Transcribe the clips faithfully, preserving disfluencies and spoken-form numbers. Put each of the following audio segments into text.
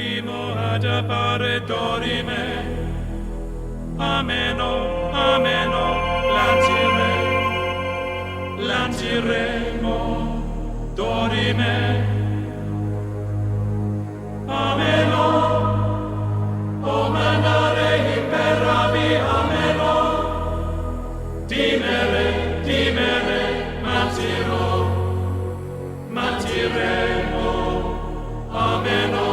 Mo adapare dorime. Ameno, ameno, lancire, lanciremo dorime. Ameno, o manare imperavi, ameno, dimere, dimere, manciro, manciremo, ameno.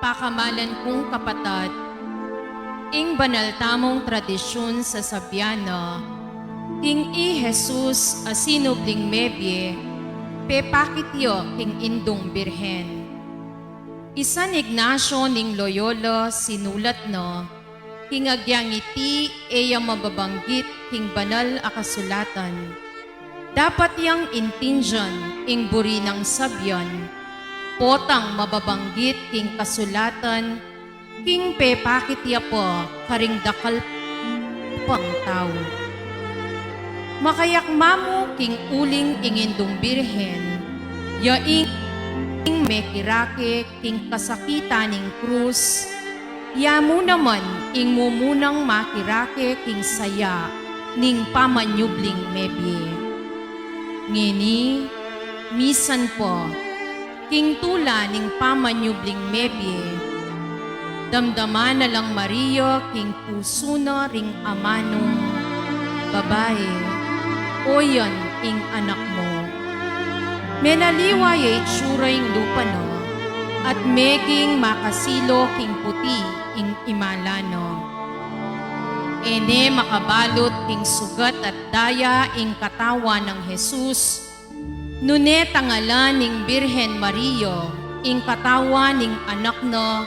Pakamalan kung kapatad, ing banal tamung tradisyun sasabian na, king i Jesus a sinubling mebie, pepakit ya king Indung Birhen. I San Ignacio ning Loyola sinulat na, king agyang iti e ya mababanggit king banal a kasulatan. Dapat yang intindian ing buri nang sabian, potang mababanggit king kasulatan, king pepakit ya pa karing dakal pang tau. Makayak mamu king uling ing Indung Birhen, ya ing mekirake king kasakitan ning krus, ya mu naman ing mumunang makirake king saya ning pamanyubling mebie. Ngeni, misan pa, king tula ning pamanyubling mebie, damdaman na lang Maria king pusu na ring amanung babai, o yan ing anak mu. Menaliwa ya itsura ing lupa na, at meging makasilo king puti ing imala na. E ne makabalut king sugat at daya ing katawan nang Jesus, nune tangalan ning Birhen Maria ing katawan ning anak na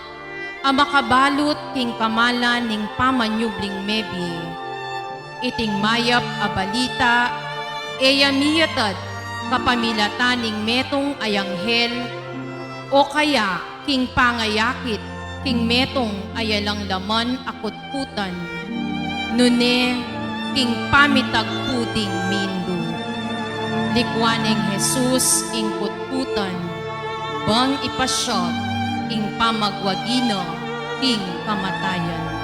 a makabalut king kamalan ning pamanyubling mebie. Iting mayap a balita, e ya miyatad kapamilatan ning metung a anghel, o kaya king pangayakit king metung a alang laman a kutkutan, nune king pamitagpu ding mindu. Likuan neng Jesus ing kutkutan, bang ipasiag ing pamagwagi na king kamatayan.